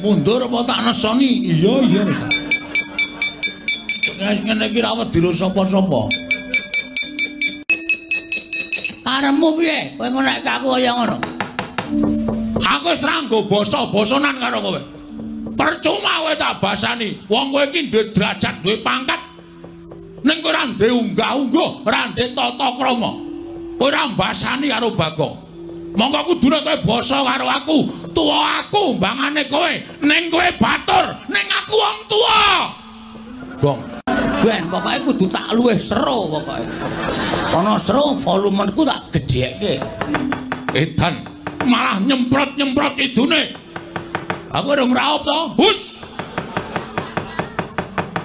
Mundur apa tak nesoni? Iya iya wis. Wis ngene iki ra wedi sapa-sapa. Karepmu piye? Kowe ngonekke aku kaya ngono. Aku wis ra nggo basa-basanan karo kowe. Percuma kowe tak basani. Wong kowe iki duwe derajat, duwe pangkat. Ning kowe ora duwe unggah-ungguh, ora duwe tata krama. Kowe ora mbasani karo Bagong. Monggo kudune kowe basa karo aku, tuwa aku mbangane kowe. Ning kowe batur, ning aku wong tuwa. Gong. Ben pokoke kudu tak luwih seru pokoke. Ana seru volumeku tak gedhekke. Edan malah nyemprot-nyemprot idune. Aku urung raup to. Hus.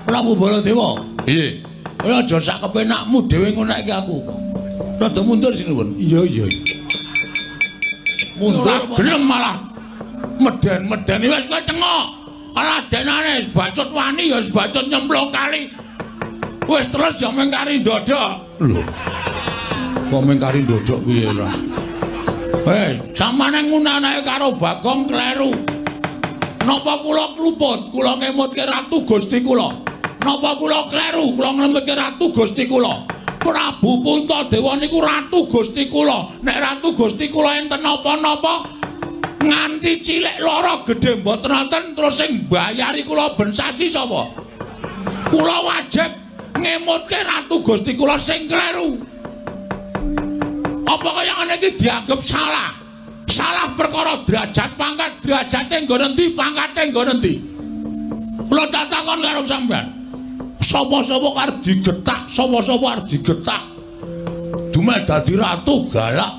Prabu Baladewa. Piye? Kowe aja sak kepenakmu dhewe ngonekke aku. Rada mundur sinuwun. Iya iya. Mundur gelem malah meden-medeni wis kowe cengok. Kaladenane wis bacut wani ya wis bacut nyemplung kali. Wis terus ya mung kari ndodok. Lho. Kok mung kari ndodok piye ora? Wis, samane ngunanake karo Bagong kleru. Napa kula kluput, kula ngemutke Ratu Gusti kula. Napa kula kleru, kula nglemutke Ratu Gusti kula. Prabu Puntadewa niku Ratu Gusti kula. Nek Ratu Gusti kula enten napa-napa nganti cilik lara gedhe mboten wonten terus sing mbayari kula ben sasi sapa? Kula wajib ngemutke Ratu Gusti kula sing kleru. Apa kaya ngene iki dianggep salah? Salah perkara derajat pangkat, derajate nggon endi, pangkate nggon endi? Kula takon karo sampean. Sapa-sapa arep digetak, sapa-sapa arep digetak. Dumeh dadi ratu galak.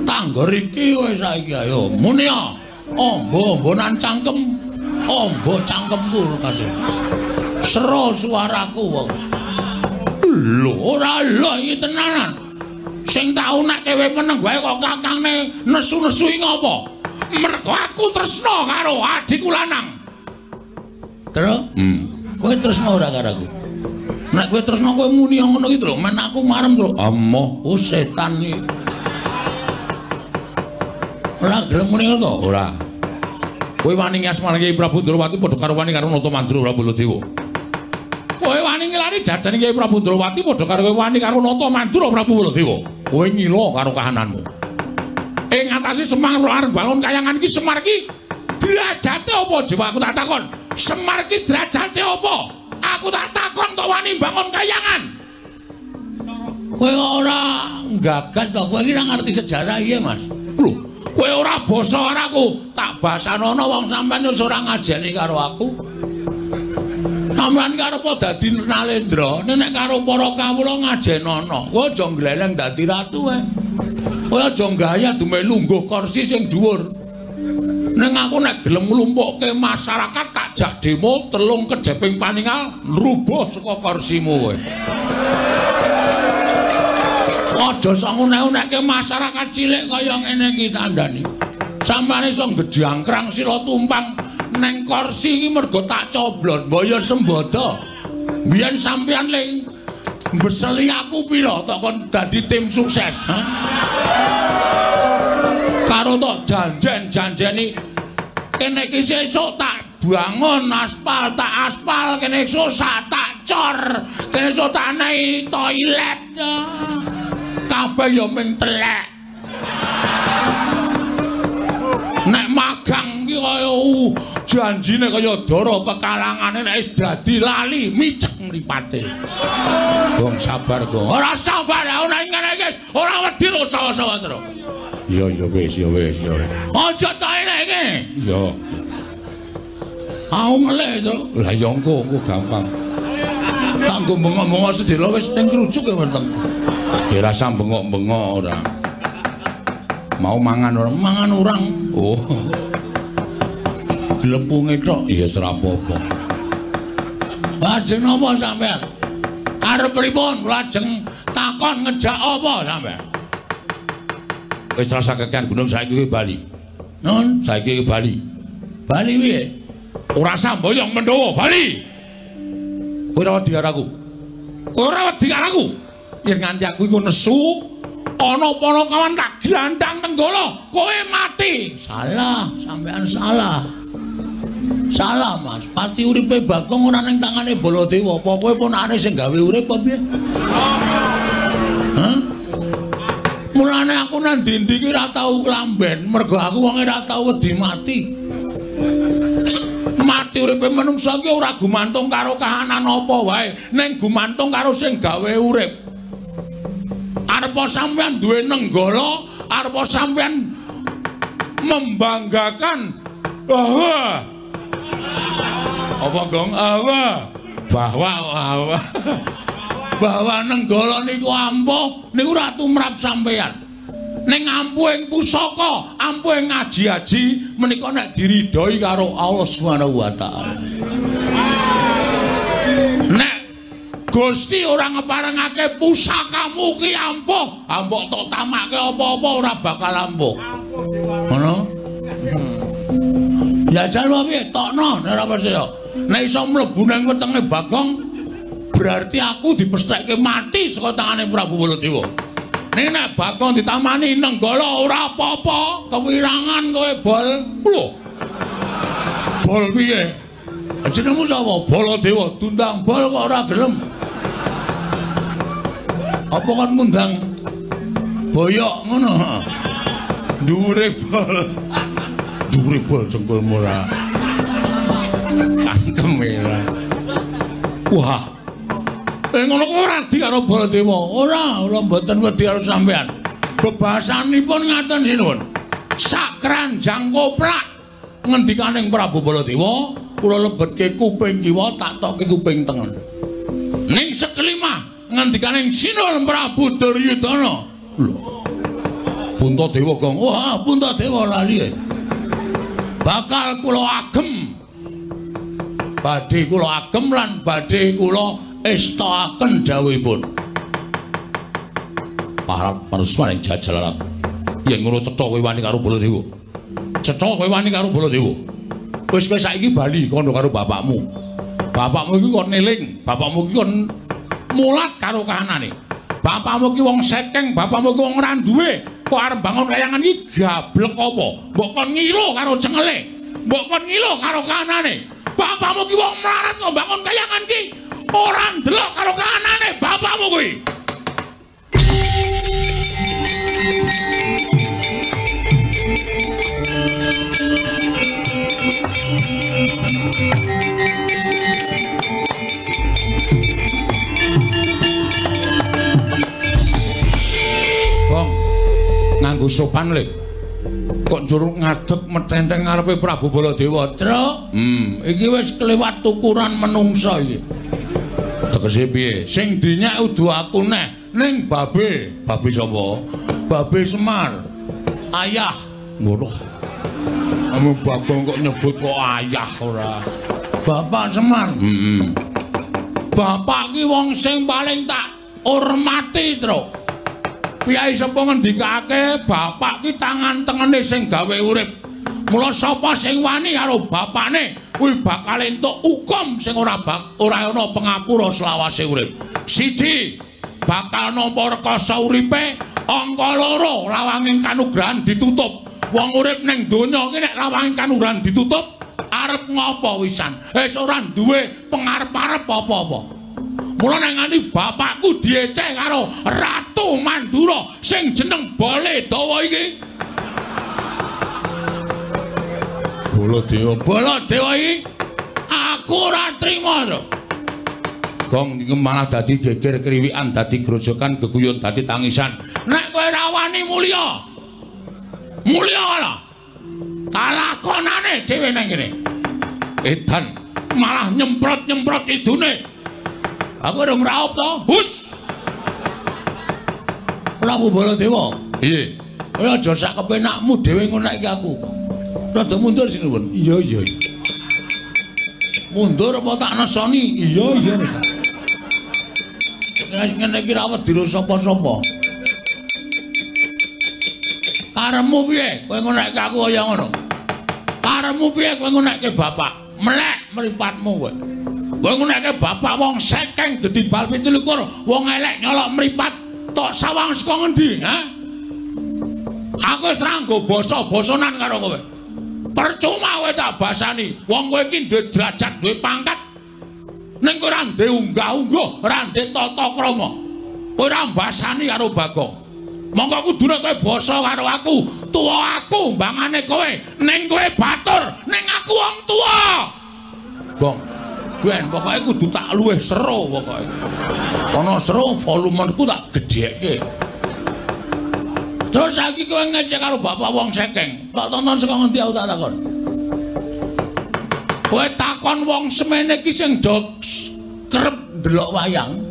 Tangger iki kowe saiki ayo muni ya. Ombo-ombonan cangkem, ombo cangkemku kasih. Sero suaraku wong. Lho ora lho iki tenanan. Sing tau nek kowe meneng wae kok kakangne nesu-nesu iki ngopo? Mergo aku tresna karo adikku lanang. Terus? Kowe tresna ora karo aku? Nek kowe tresna kowe muni ngono iki, Tru. Men aku marem, Tru. Amoh, oh setan iki. Ora gelem muni ngono to? Ora. Kowe wani ngasmane Kyai Prabu Ndrawati padha karo wani karo Nata Mandura Prabu Baladewa. Kowe wani ngelari jajane Kyai Prabu Ndrawati padha karo kowe wani karo Nata Mandura Prabu Baladewa. Kowe ngila karo kahananmu. Ing ngatasi Semar arep bangun kayangan iki Semar iki derajate apa? Coba aku tak takon. Semar iki derajate apa? Aku tak takon kok wani bangun kayangan. Kowe kok ora nggagas to? Kowe iki ora ngerti sejarah iya, Mas. Lho, kowe ora basa karo aku, tak basanono wong sampean wis ora ngajeni karo aku. Sampeyan karo apa dadi Nalendra? Nek karo para kawula ngajenono. Kowe aja ngleleng dadi ratu wae. Kowe aja gaya dumeh lungguh kursi sing dhuwur. Ning aku nek gelem nglumpukke masyarakat tak jak demo telung kejeping paningal rubuh saka kursimu kowe. Aja sok ngunek-unekke masyarakat cilik kaya ngene iki tandani. Sampeyan iso ngejangkrang sila tumpang neng kursi iki mergo tak coblos mbaya sembodo. Biyen sampeyan ling mbeseli aku pira tok kon dadi tim sukses, ha? Karo tok janjen-janjeni kene iki sesuk tak bangun aspal, tak aspal kene esuk tak cor, kene esuk tak nei toilet. Kabeh ya mung telek. Nek magang ki kaya janjine kaya dara pekalangane nek wis dadi lali micek mripate. Gong sabar, Gong. Ora sabar aku nek ngene iki ora wedi lho sawa-sawa terus. Iya iya wis ya wis ya. Aja tok enek iki. Iya. Aku ngelih to. Lah ya engko engko gampang. Tak nggo bengok-bengok sedhela wis ning krucuk ya weteng. Ya rasa bengok-bengok ora. Mau mangan orang, mangan orang. Oh. Glepunge tok ya ora apa-apa. Lajeng napa sampean? Arep pripun? Lajeng takon ngejak apa sampean? Wis rasa kekean gunung saiki kowe bali. Nun, saiki kowe bali. Bali piye? Ora samboyong Mendawa, bali. Kowe ora wedi karo aku. Kowe ora wedi karo aku. Yen nganti aku iku nesu, Ana Panakawan tak glandang Nenggala, kowe mati. Salah, sampean salah. Salah, Mas. Pati uripe Bagong ora ning tangane Baladewa. Apa kowe ponakane sing gawe urip apa piye? Hah? Mulane aku nang ndi-ndi iki ora tau klamben, mergo aku wonge ora tau wedi mati. Mati uripe manungsa iki ora gumantung karo kahanan apa wae, ning gumantung karo sing gawe urip. Arepa sampean duwe Nenggala, arepa sampean membanggakan bahwa apa gong? Bahwa Nenggala niku ampuh niku ora tumrap sampean. Ning ampuhing pusaka, ampuhing ngaji-aji menika nek diridhoi karo Allah Subhanahu wa taala. Nek Gusti ora ngeparengake pusakamu ki ampuh, mbok tok tamake apa-apa ora bakal ampuh. Ngono? Jajal wae piye? Tokno nek ora percaya. Nek iso mlebu nang wetenge Bagong, berarti aku dipestheke mati saka tangane Prabu Baladewa. Ning nek Bagong ditamani Nenggala ora apa-apa, kewirangan kowe bol. Lho. Bol piye? Jenengmu sapa? Baladewa. Dundang bol kok ora gelem. Apa kon ngundang boyok ngono? Dhuwure bol. Dhuwure bol jengkulmu ora. Cangkeme ora. Wah. Ngono kok ora di karo Baladewa. Ora, kula mboten wedi karo sampean. Bebasanipun ngaten sinuwun. Sak keranjang koplak ngendikaning Prabu Baladewa, kula lebetke kuping kiwa tak tokke kuping tengen. Ning sekelimah ngendikaning sinuwun Prabu Duryudana. Lho. Puntadewa gong. Wah, Puntadewa lali. Bakal kula agem. Badhe kula agem lan badhe kula estoaken dawuhipun. Para paruswan ing jajalaran. Yen ngono cetha kowe wani karo Baladewa. Cetha kowe wani karo Baladewa. Wis kowe saiki bali kandha karo bapakmu. Bapakmu iki kon eling, bapakmu iki kon mulat karo kahanane. Bapakmu iki wong sekeng, bapakmu iki wong ora duwe. Kok arep bangun kayangan iki gablek apa? Mbok kon ngilo karo cengele. Mbok kon ngilo karo kahanane. Bapakmu iki wong melarat kok bangun kayangan iki ora ndelok karo kahanane bapakmu kuwi. Bong, nganggo sopan le. Kok njur ngadeg metenteng ngarepe Prabu Baladewa. Truk, iki wis kelewat tukuran menungsa iki. Tegese piye? Sing dinyak udu aku neh ning babe. Babe sapa? Babe Semar. Ayah. Ngono. Kamu Bagong kok nyebut kok ayah ora. Bapak Semar. Bapak ki wong sing paling tak hormati, Truk. Piyai sapa ngendikake bapak ki tangan tengene sing gawe urip. Mula sapa sing wani karo bapakne kuwi bakal entuk hukum sing ora ana pengapura selawase urip. Siji, bakal nampa rekasa uripe, angka loro lawanging kanugrahan ditutup. Wong urip ning donya iki nek lawanging kanugrahan ditutup, arep ngopo wisan? Wis ora duwe pengarep-arep apa-apa. Mula nek nganti bapakku dieceh karo Ratu Mandura sing jeneng Baladewa iki. Baladewa, Baladewa iki aku ora trima to. Gong iki malah dadi geger kriwikan, dadi grojokan, geguyon, dadi tangisan. Nek kowe ora wani mulya. Mulya ora. Kalakonane dhewe nang kene. Edan malah nyemprot-nyemprot idune. Aku urung raup to. Hus. Prabu Baladewa. Piye? Kowe aja sak kepenakmu dhewe ngono iki aku. Rada mundur sinuwun. Iya, iya. Mundur apa tak nesoni? Iya, iya wis. Nek ngene iki ra wedi sapa-sapa. Karepmu piye? Kowe ngonekke aku kaya ngono. Karepmu piye kowe ngonekke bapak? Melek mripatmu kowe. Kowe ngonekke bapak wong sekeng dadi bal 27, wong elek nyolok mripat, Tok sawang saka ngendi, ha? Aku wis ra nggo basa-basanan karo kowe. Percuma kowe tak basani. Wong kowe iki duwe derajat, duwe pangkat. Ning kowe ora ndek unggah-ungguh, ora ndek tata krama. Kowe ora mbasani karo Bagong. Monggo kudune kowe basa karo aku, tuwa aku mbangane kowe. Ning kowe batur, ning aku wong tuwa. Gong. Ben pokoke kudu tak luwih seru pokoke. Ana seru volumeku tak gedhekke. Terus saiki kowe ngecek karo bapak wong sekeng. Tak tonton saka ngendi aku tak takon. Kowe takon wong semene iki sing do kerep ndelok wayang.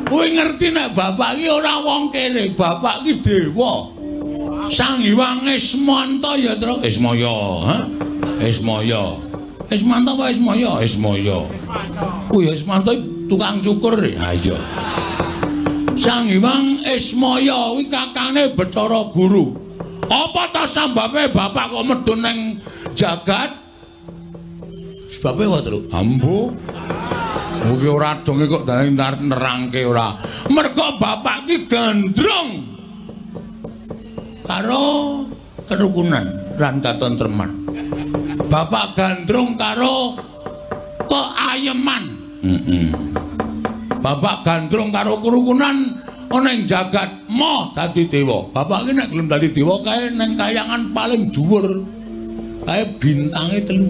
Kowe ngerti nek bapak iki ora wong kene, bapak iki dewa. Sang Hyang Ismanta ya, Tru. Ismaya, ha? Ismaya. Ismanta apa Ismaya? Ismaya. Oh ya Ismanta tukang cukur. Ha iya. Sang Hyang Ismaya kuwi kakane Bathara Guru. Apa ta sambabe bapak kok medhun ning jagat? Sebabe apa, Tru? Ambo. Kuwi ora donge kok nerangke ora. Mergo bapak ki gandrung karo kerukunan lan katentreman. Bapak gandrung karo keayeman. Bapak gandrung karo kerukunan ana ing jagat moh dadi dewa. Bapak ki nek gelem dadi dewa kae ning kayangan paling dhuwur. Kae bintange 3.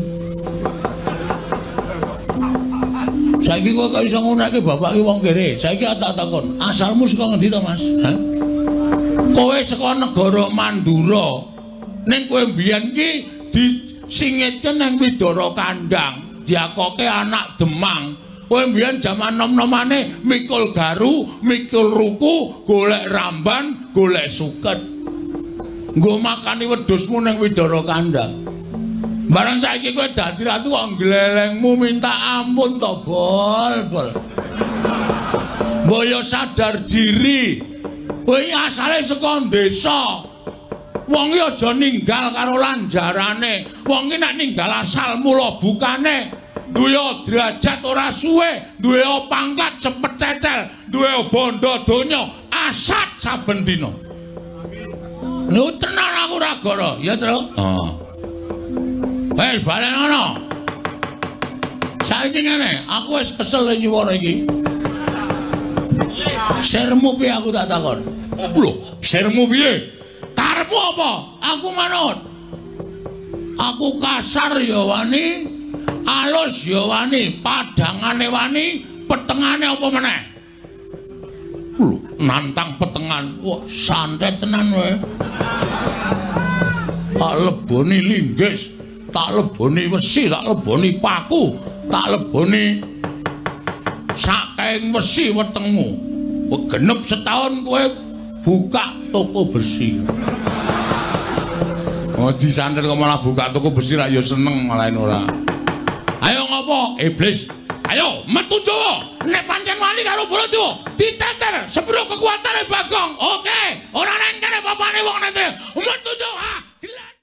Saiki kowe kok iso ngunake bapak ki wong kere. Saiki tak takon, asalmu saka ngendi to, Mas? Hah? Kowe saka negara Mandura. Ning kowe mbiyen ki disingitke ning Widara Kandang, diakoke anak Demang. Kowe mbiyen jaman nom-nomane mikul garu, mikul ruku, golek ramban, golek suket. Nggo makani wedhusmu ning Widara Kandang. Barang saiki kowe dadi ratu kok glelengmu minta ampun to, Bol, Bol. Mbok yo sadar diri. Kowe asale saka desa. Wong iki aja ninggal karo lanjarane. Wong iki nek ninggal asal mula bukane, duwe derajat ora suwe, duwe pangkat cepet cetel, duwe bondo donya asat saben dina. Niku tenan aku ora goro, ya, Tru? Heeh. Wis balen ngono. Saiki ngene, aku wis kesel nyuwara iki. Sermu piye aku tak takon? Lho, sermu piye? Karepmu apa? Aku manut. Aku kasar ya wani, alus ya wani, padangane wani, petengane apa meneh? Lho, nantang petengan. Wah, santet tenan kowe. Tak leboni linggis, tak leboni wesi, tak leboni paku, tak leboni sakaing wesi wetengmu. Genep setahun kowe buka toko besi. Oh, disantet kok malah buka toko besi ra ya seneng malah ora. Ayo ngopo, iblis? Ayo metu Jawa. Nek pancen wani karo Baladewa, diteter sepiro kekuatane Bagong. Oke, ora nang kene papane wong nete. Metu Jawa.